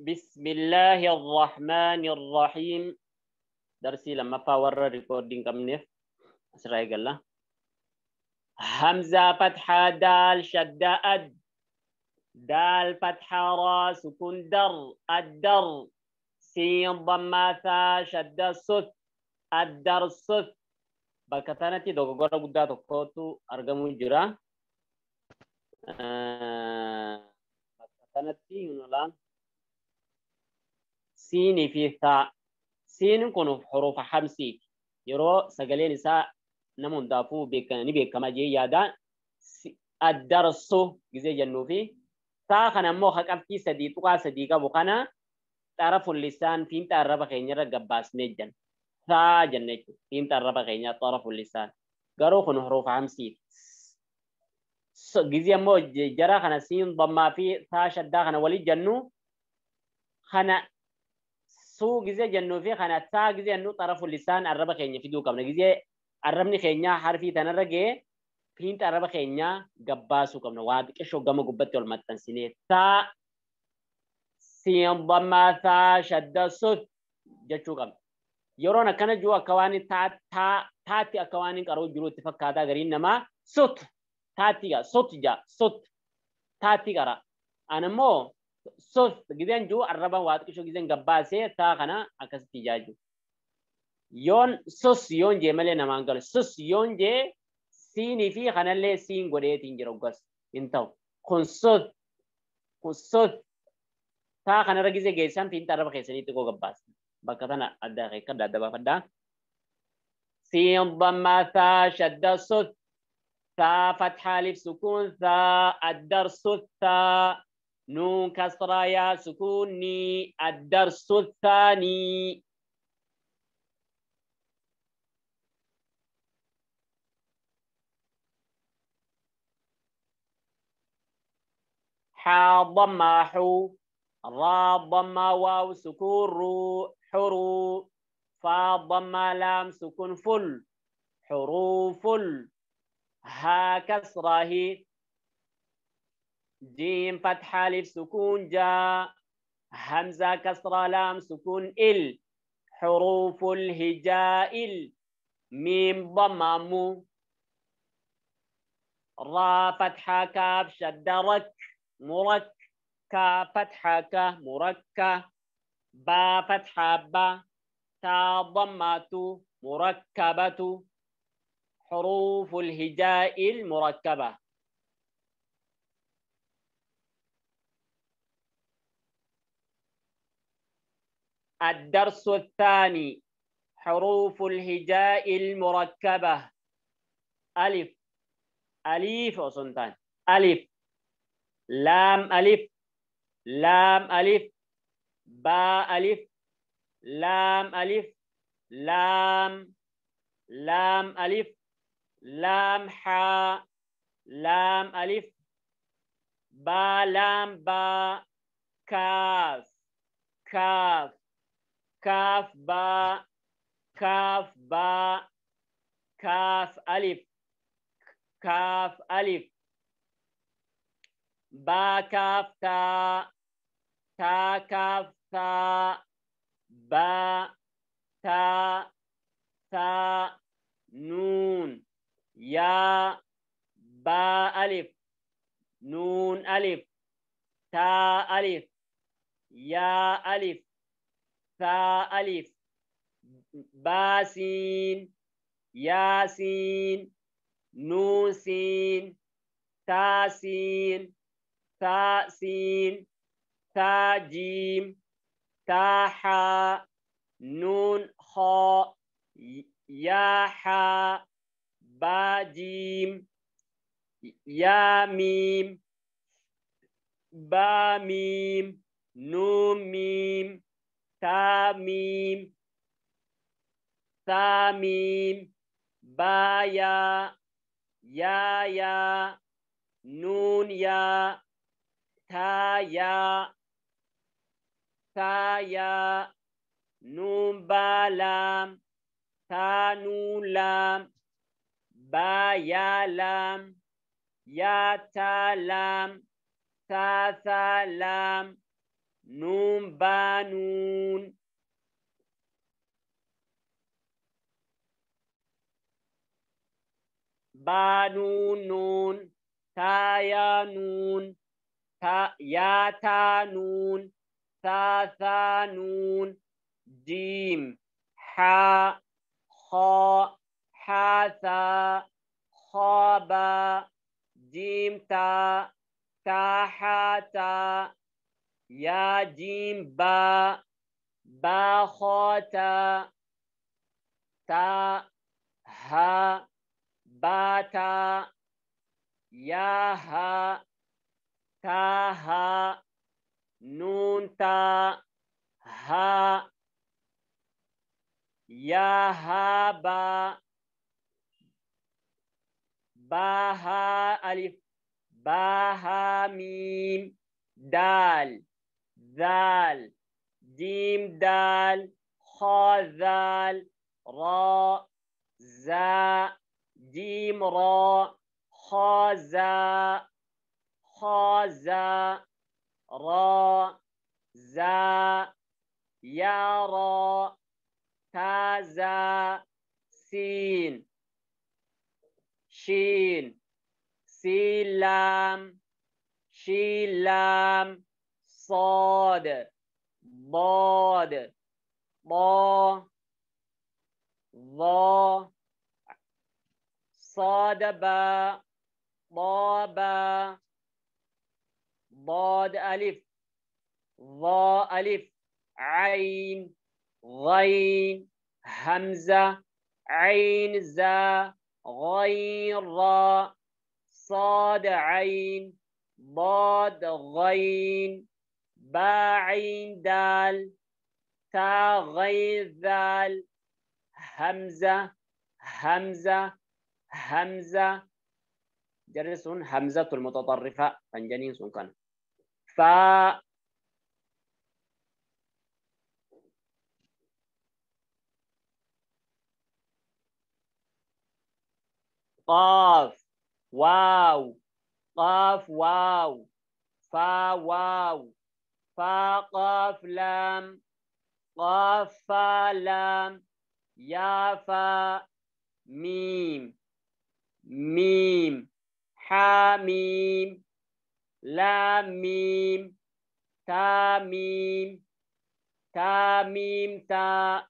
بسم الله الرحمن الرحيم. درسي لما فاور ريكوردين كم نف أسرع قال همزة فتحة دال شدة أد دال فتحة را سكون در الدر سين ضمة ثا شدة سث الدر سث. Bakka tanatti dogoggora guddaa tokkotu argamu jira. Bakka tanatti nulaan siinii fi thaa. Siin kun hurufa hamsiiti. Yeroo sagaleen isaa nama hundaafuu ni beekama jee yaadaan addarsu gizee jennuu fi taa kana immoo haqabxii 3.3 qabu kana xaraful lisaan fiinxa arraba keenyarra gabbaasnee jenna. Thaa jenna jechuudha. Fiinxa arraba keenyaa xaraful lisaan. Garuu kun hurufa hamsiiti. Gizee immoo jara kana siin dammaa fi taa shaddaa kana walii jennu kana suu gizee jennuu fi kana taa gizee jennu xaraful lisaan arraba keenya fiduu qabna. Gizee arrabni keenyaa harfii tanarra ga'ee fiinxa arraba keenyaa gabbaasuu qabna. Waa xiqqishoo gama gubbatti ol maxxansinee taa siin dammaa taa shadda sut jechuu qabna. Yeroon akkana jiru akka waan taatti akka waan hin qaroo jiru itti fakkaataa gariin namaa sut taatti gaa sut jaa sut taatti qara. Ani immoo sut gizeen jiru arraba waa xiqqishoo gizeen gabbaasee taa kana akkasitti ijaa jiru. Yoon sus yoon jee malee namaan galu sus yoon jee siinii fi kanallee siin godheetiin jira uggas hin ta'u. Kun sut kun sut taa kanarra gizee geessan fiinxa arraba keessanii xiqqoo gabbaasa. Bakka tana adda adda adda baafadhaa. Siin dammaa thaa shadda sut thaa fathaa alif sukuun thaa addarsu thaa nuun kasraa yaa sukuunni addarsu thaanii. حا ضمة حو را ضمة واو سكون رو حرو فا ضمة لام سكون فل حروف ها كسرة هي جيم فتحة ألف سكون جا همزة كسرة لام سكون إل حروف الهجاء ال ميم ضمة مو را فتحة كاف شدة رك مرك كا فتحة كا مركة با فتحة با تا ضمة مركبة حروف الهجاء المركبة. الدرس الثاني حروف الهجاء المركبة. ألف أليف وصنتان ألف لام ألف لام ألف با ألف لام ألف لام لام ألف لام حا لام ألف با لام با كاف كاف كاف با كاف با كاف ألف كاف ألف با كاف تا تا كاف تا با تا تا نون يا با ألف نون ألف تا ألف يا ألف ثا ألف با سين يا سين نون سين تا سين تا سين تا جيم تا حا نون خا يا حا با جيم يا ميم با ميم نون ميم تا ميم تا ميم با يا يا يا نون يا تا يا تا يا نون با لام تا نون لام با يا لام يا تا لام تا ثا لام Nuun baa nuun. Baa nuun nuun. Taa yaa nuun. Ta yaa taa nuun. Thaa thaa nuun. Jiim. Haa. Khaa. Haa thaa. Khaa baa. Jiim taa. Taa haa taa. Yaa jiim baa. Baa khaa taa. Taa haa. Baa taa. Yaa haa. Taa haa. Nuun taa. Haa. Yaa haa baa. Baa haa alif. Baa haa miim. Daal. Zaal. Jiim daal. Khaa zaal. Raa. Zaa. Jiim raa. Khaa zaa. Khaa zaa. Raa. Zaa. Yaa raa. Taa zaa. Siin. Shiin. Siin laam. Shiin laam. Saad. Daad. Daa. Dhaa. Saad baa. Daa baa. Daad alif. Dhaa alif. Ayn. Ghayn. Hamza. Ayn zaa. Ghayn raa. Saad ayn. Daad ghayn. Baa ayn daal. Taa ghayn zaal. Hamza. Hamza. Hamza. Jarri sun hamzatul mutaxarrifa kan janiin sun kana. Faa. Qaaf. Waaw. Qaaf waaw. Faa waaw. Faa qaaf laam. Qaaf faa laam. Yaa faa. Miim. Miim. Haa miim. Laam miim. Taa miim. Taa miim taa.